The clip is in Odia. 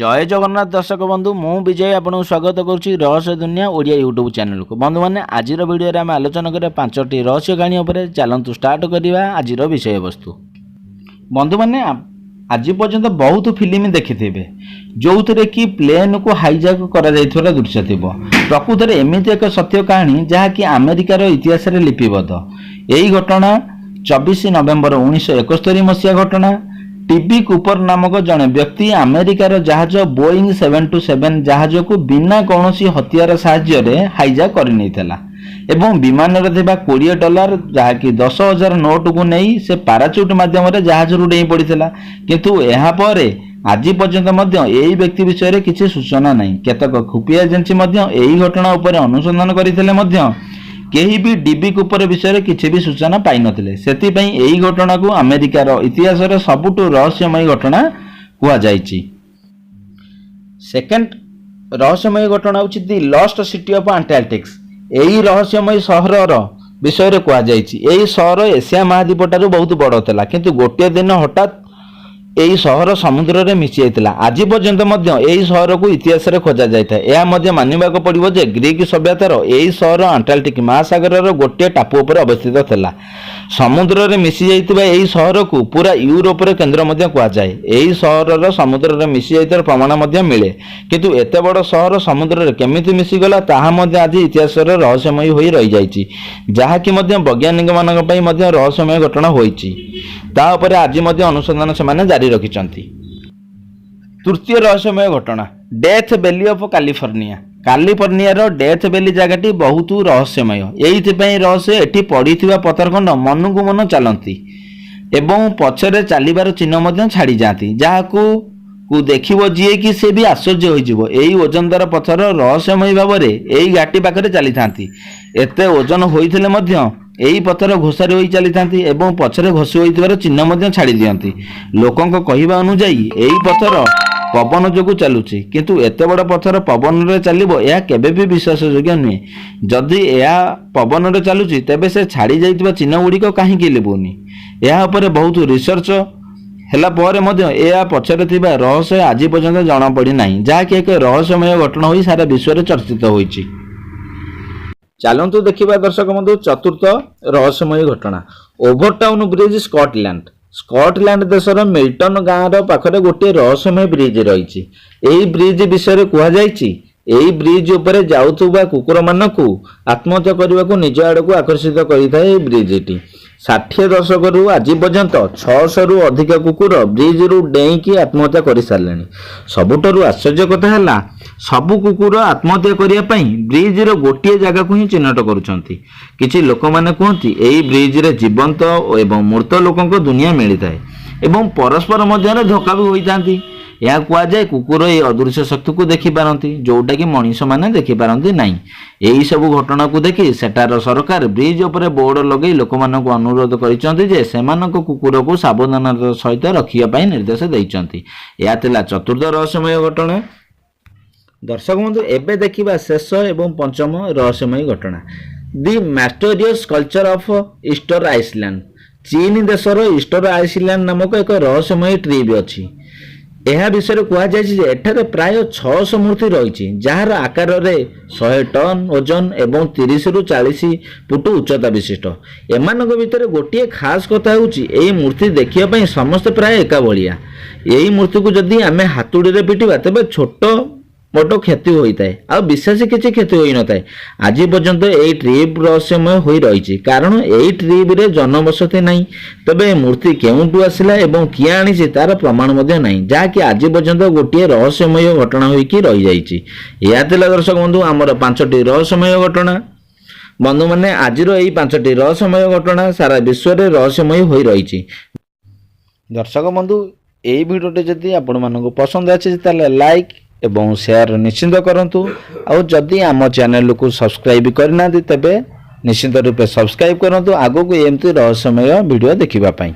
ଜୟ ଜଗନ୍ନାଥ ଦର୍ଶକ ବନ୍ଧୁ, ମୁଁ ବିଜୟ ଆପଣଙ୍କୁ ସ୍ୱାଗତ କରୁଛି ରହସ୍ୟ ଦୁନିଆ ଓଡ଼ିଆ ୟୁଟ୍ୟୁବ୍ ଚ୍ୟାନେଲକୁ। ବନ୍ଧୁମାନେ, ଆଜିର ଭିଡ଼ିଓରେ ଆମେ ଆଲୋଚନା କରିବା ପାଞ୍ଚଟି ରହସ୍ୟ କାହାଣୀ ଉପରେ। ଚାଲନ୍ତୁ ଷ୍ଟାର୍ଟ କରିବା ଆଜିର ବିଷୟବସ୍ତୁ। ବନ୍ଧୁମାନେ, ଆଜି ପର୍ଯ୍ୟନ୍ତ ବହୁତ ଫିଲ୍ମ ଦେଖିଥିବେ, ଯେଉଁଥିରେ କି ପ୍ଲେନ୍କୁ ହାଇଜାକ୍ କରାଯାଇଥିବାର ଦୃଶ୍ୟ ଥିବ। ପ୍ରକୃତରେ ଏମିତି ଏକ ସତ୍ୟ କାହାଣୀ, ଯାହାକି ଆମେରିକାର ଇତିହାସରେ ଲିପିବଦ୍ଧ। ଏହି ଘଟଣା 24 ନଭେମ୍ବର 1971 ମସିହା ଘଟଣା। ଡିବି କୁପର ନାମକ ଜଣେ ବ୍ୟକ୍ତି ଆମେରିକାର ଜାହାଜ ବୋଇଂ 727 ଜାହାଜକୁ ବିନା କୌଣସି ହତିଆର ସାହାଯ୍ୟରେ ହାଇଜାକ୍ କରିନେଇଥିଲା ଏବଂ ବିମାନରେ ଥିବା 20 ଡଲାର, ଯାହାକି 10,000 ନୋଟକୁ ନେଇ ସେ ପାରାଚୁଟ୍ ମାଧ୍ୟମରେ ଜାହାଜରୁ ଡେଇଁ ପଡ଼ିଥିଲା। କିନ୍ତୁ ଏହାପରେ ଆଜି ପର୍ଯ୍ୟନ୍ତ ମଧ୍ୟ ଏହି ବ୍ୟକ୍ତି ବିଷୟରେ କିଛି ସୂଚନା ନାହିଁ। କେତେକ ଖୁଫିଆ ଏଜେନ୍ସି ମଧ୍ୟ ଏହି ଘଟଣା ଉପରେ ଅନୁସନ୍ଧାନ କରିଥିଲେ ମଧ୍ୟ କେହି ବି ଡିବି କୁପର ବିଷୟରେ କିଛି ବି ସୂଚନା ପାଇନଥିଲେ। ସେଥିପାଇଁ ଏହି ଘଟଣାକୁ ଆମେରିକାର ଇତିହାସର ସବୁଠୁ ରହସ୍ୟମୟୀ ଘଟଣା କୁହାଯାଇଛି। ସେକେଣ୍ଡ ରହସ୍ୟମୟୀ ଘଟଣା ହେଉଛି The Lost City of Antarctica। ଏହି ରହସ୍ୟମୟୀ ସହରର ବିଷୟରେ କୁହାଯାଇଛି, ଏହି ସହର ଏସିଆ ମହାଦ୍ୱୀପ ଠାରୁ ବହୁତ ବଡ଼ ଥିଲା। କିନ୍ତୁ ଗୋଟିଏ ଦିନ ହଠାତ୍ ଏହି ସହର ସମୁଦ୍ରରେ ମିଶି ଯାଇଥିଲା। ଆଜି ପର୍ଯ୍ୟନ୍ତ ମଧ୍ୟ ଏହି ସହରକୁ ଇତିହାସରେ ଖୋଜା ଯାଇଥାଏ। ଏହା ମଧ୍ୟ ମାନିବାକୁ ପଡ଼ିବ ଯେ ଗ୍ରୀକ୍ ସଭ୍ୟତାର ଏହି ସହର ଆଣ୍ଟାର୍କଟିକ୍ ମହାସାଗରର ଗୋଟିଏ ଟାପୁ ଉପରେ ଅବସ୍ଥିତ ଥିଲା। ସମୁଦ୍ରରେ ମିଶି ଯାଇଥିବା ଏହି ସହରକୁ ପୁରା ୟୁରୋପର କେନ୍ଦ୍ର ମଧ୍ୟ କୁହାଯାଏ। ଏହି ସହରର ସମୁଦ୍ରରେ ମିଶି ଯାଇଥିବାର ପ୍ରମାଣ ମଧ୍ୟ ମିଳେ। କିନ୍ତୁ ଏତେ ବଡ଼ ସହର ସମୁଦ୍ରରେ କେମିତି ମିଶିଗଲା, ତାହା ମଧ୍ୟ ଆଜି ଇତିହାସରେ ରହସ୍ୟମୟୀ ହୋଇ ରହିଯାଇଛି, ଯାହାକି ମଧ୍ୟ ବୈଜ୍ଞାନିକମାନଙ୍କ ପାଇଁ ମଧ୍ୟ ରହସ୍ୟମୟ ଘଟଣା ହୋଇଛି। ତା ଉପରେ ଆଜି ମଧ୍ୟ ଅନୁସନ୍ଧାନ ସେମାନେ ଜାରି ରଖିଛନ୍ତି। ତୃତୀୟ ରହସ୍ୟମୟ ଘଟଣା, ଡେଥ୍ ଭ୍ୟାଲି ଅଫ୍ କାଲିଫର୍ଣ୍ଣିଆ। କାଲିଫର୍ଣ୍ଣିଆର ଡେଥ୍ ଭ୍ୟାଲି ଜାଗାଟି ବହୁତ ରହସ୍ୟମୟ। ଏଇଥିପାଇଁ ରହସ୍ୟ, ଏଠି ପଡ଼ିଥିବା ପଥରଖଣ୍ଡ ମନକୁ ମନ ଚାଲନ୍ତି ଏବଂ ପଛରେ ଚାଲିବାର ଚିହ୍ନ ମଧ୍ୟ ଛାଡ଼ି ଯାଆନ୍ତି, ଯାହାକୁ କୁ ଦେଖିବ ଯିଏ କି ସେ ବି ଆଶ୍ଚର୍ଯ୍ୟ ହୋଇଯିବ। ଏହି ଓଜନଦାର ପଥର ରହସ୍ୟମୟୀ ଭାବରେ ଏହି ଘାଟି ପାଖରେ ଚାଲିଥାନ୍ତି। ଏତେ ଓଜନ ହୋଇଥିଲେ ମଧ୍ୟ ଏହି ପଥର ଘୋଷାରି ହୋଇ ଚାଲିଥାନ୍ତି ଏବଂ ପଛରେ ଘଷି ହୋଇଥିବାର ଚିହ୍ନ ମଧ୍ୟ ଛାଡ଼ି ଦିଅନ୍ତି। ଲୋକଙ୍କ କହିବା ଅନୁଯାୟୀ ଏହି ପଥର ପବନ ଯୋଗୁଁ ଚାଲୁଛି। କିନ୍ତୁ ଏତେ ବଡ଼ ପଥର ପବନରେ ଚାଲିବ, ଏହା କେବେ ବି ବିଶ୍ୱାସଯୋଗ୍ୟ ନୁହେଁ। ଯଦି ଏହା ପବନରେ ଚାଲୁଛି, ତେବେ ସେ ଛାଡ଼ି ଯାଇଥିବା ଚିହ୍ନ ଗୁଡ଼ିକ କାହିଁକି ଲିଭୁନି? ଏହା ଉପରେ ବହୁତ ରିସର୍ଚ୍ଚ ହେଲା ପରେ ମଧ୍ୟ ଏହା ପଛରେ ଥିବା ରହସ୍ୟ ଆଜି ପର୍ଯ୍ୟନ୍ତ ଜଣାପଡ଼ିନାହିଁ, ଯାହାକି ଏକ ରହସ୍ୟମୟ ଘଟଣା ହୋଇ ସାରା ବିଶ୍ୱରେ ଚର୍ଚ୍ଚିତ ହୋଇଛି। ଚାଲନ୍ତୁ ଦେଖିବା ଦର୍ଶକ ବନ୍ଧୁ, ଚତୁର୍ଥ ରହସ୍ୟମୟୀ ଘଟଣା, ଓଭରଟାଉନ୍ ବ୍ରିଜ୍, ସ୍କଟଲ୍ୟାଣ୍ଡ। ସ୍କଟଲ୍ୟାଣ୍ଡ ଦେଶର ମିଲ୍ଟନ ଗାଁର ପାଖରେ ଗୋଟିଏ ରହସ୍ୟମୟ ବ୍ରିଜ୍ ରହିଛି। ଏହି ବ୍ରିଜ୍ ବିଷୟରେ କୁହାଯାଇଛି, ଏହି ବ୍ରିଜ୍ ଉପରେ ଯାଉଥିବା କୁକୁରମାନଙ୍କୁ ଆତ୍ମହତ୍ୟା କରିବାକୁ ନିଜ ଆଡ଼କୁ ଆକର୍ଷିତ କରିଥାଏ ଏହି ବ୍ରିଜ୍ଟି। 60 ଦଶକରୁ ଆଜି ପର୍ଯ୍ୟନ୍ତ 600ରୁ ଅଧିକ କୁକୁର ବ୍ରିଜ୍ରୁ ଡେଇଁକି ଆତ୍ମହତ୍ୟା କରିସାରିଲେଣି। ସବୁଠାରୁ ଆଶ୍ଚର୍ଯ୍ୟ କଥା ହେଲା, ସବୁ କୁକୁର ଆତ୍ମହତ୍ୟା କରିବା ପାଇଁ ବ୍ରିଜ୍ର ଗୋଟିଏ ଜାଗାକୁ ହିଁ ଚିହ୍ନଟ କରୁଛନ୍ତି। କିଛି ଲୋକମାନେ କୁହନ୍ତି, ଏହି ବ୍ରିଜ୍ରେ ଜୀବନ୍ତ ଏବଂ ମୃତ ଲୋକଙ୍କ ଦୁନିଆ ମିଳିଥାଏ ଏବଂ ପରସ୍ପର ମଧ୍ୟରେ ଧକ୍କା ବି ହୋଇଥାନ୍ତି। ଏହା କୁହାଯାଏ, କୁକୁର ଏହି ଅଦୃଶ୍ୟ ଶକ୍ତିକୁ ଦେଖିପାରନ୍ତି, ଯୋଉଟାକି ମଣିଷମାନେ ଦେଖିପାରନ୍ତି ନାହିଁ। ଏହି ସବୁ ଘଟଣାକୁ ଦେଖି ସେଠାର ସରକାର ବ୍ରିଜ୍ ଉପରେ ବୋର୍ଡ ଲଗେଇ ଲୋକମାନଙ୍କୁ ଅନୁରୋଧ କରିଛନ୍ତି ଯେ ସେମାନଙ୍କ କୁକୁରକୁ ସାବଧାନତାର ସହିତ ରଖିବା ପାଇଁ ନିର୍ଦ୍ଦେଶ ଦେଇଛନ୍ତି। ଏହା ଥିଲା ଚତୁର୍ଥ ରହସ୍ୟମୟ ଘଟଣା। ଦର୍ଶକ ବନ୍ଧୁ, ଏବେ ଦେଖିବା ଶେଷ ଏବଂ ପଞ୍ଚମ ରହସ୍ୟମୟୀ ଘଟଣା, The Mysterious Culture of Easter Island। ଚୀନ ଦେଶର ଇଷ୍ଟର ଆଇସଲ୍ୟାଣ୍ଡ ନାମକ ଏକ ରହସ୍ୟମୟୀ ଟ୍ରିପ୍ ଅଛି। ଏହା ବିଷୟରେ କୁହାଯାଇଛି ଯେ ଏଠାରେ ପ୍ରାୟ 600 ମୂର୍ତ୍ତି ରହିଛି, ଯାହାର ଆକାରରେ 100 ଟନ୍ ଓଜନ ଏବଂ 30ରୁ 40 ଫୁଟ ଉଚ୍ଚତା ବିଶିଷ୍ଟ। ଏମାନଙ୍କ ଭିତରେ ଗୋଟିଏ ଖାସ୍ କଥା ହେଉଛି, ଏହି ମୂର୍ତ୍ତି ଦେଖିବା ପାଇଁ ସମସ୍ତେ ପ୍ରାୟ ଏକା ଭଳିଆ। ଏହି ମୂର୍ତ୍ତିକୁ ଯଦି ଆମେ ହାତୁଡ଼ିରେ ପିଟିବା, ତେବେ ଛୋଟ ମୋଟ କ୍ଷତି ହୋଇଥାଏ, ଆଉ ବିଶେଷ କିଛି କ୍ଷତି ହୋଇନଥାଏ। ଆଜି ପର୍ଯ୍ୟନ୍ତ ଏହି ଟ୍ରିପ୍ ରହସ୍ୟମୟ ହୋଇ ରହିଛି, କାରଣ ଏହି ଟ୍ରିପ୍ରେ ଜନବସତି ନାହିଁ। ତେବେ ଏ ମୂର୍ତ୍ତି କେଉଁଠୁ ଆସିଲା ଏବଂ କିଏ ଆଣିଛି, ତାର ପ୍ରମାଣ ମଧ୍ୟ ନାହିଁ, ଯାହାକି ଆଜି ପର୍ଯ୍ୟନ୍ତ ଗୋଟିଏ ରହସ୍ୟମୟ ଘଟଣା ହୋଇକି ରହିଯାଇଛି। ଏହା ଥିଲା ଦର୍ଶକ ବନ୍ଧୁ, ଆମର ପାଞ୍ଚଟି ରହସ୍ୟମୟ ଘଟଣା। ବନ୍ଧୁମାନେ, ଆଜିର ଏହି ପାଞ୍ଚଟି ରହସ୍ୟମୟ ଘଟଣା ସାରା ବିଶ୍ୱରେ ରହସ୍ୟମୟ ହୋଇ ରହିଛି। ଦର୍ଶକ ବନ୍ଧୁ, ଏହି ଭିଡ଼ିଓଟି ଯଦି ଆପଣମାନଙ୍କୁ ପସନ୍ଦ ଆସିଛି, ତାହେଲେ ଲାଇକ୍ ଏବଂ ସେୟାର ନିଶ୍ଚିତ କରନ୍ତୁ। ଆଉ ଯଦି ଆମ ଚ୍ୟାନେଲକୁ ସବସ୍କ୍ରାଇବ୍ କରିନାହାନ୍ତି, ତେବେ ନିଶ୍ଚିତ ରୂପେ ସବସ୍କ୍ରାଇବ୍ କରନ୍ତୁ, ଆଗକୁ ଏମିତି ରହସ୍ୟମୟ ଭିଡ଼ିଓ ଦେଖିବା ପାଇଁ।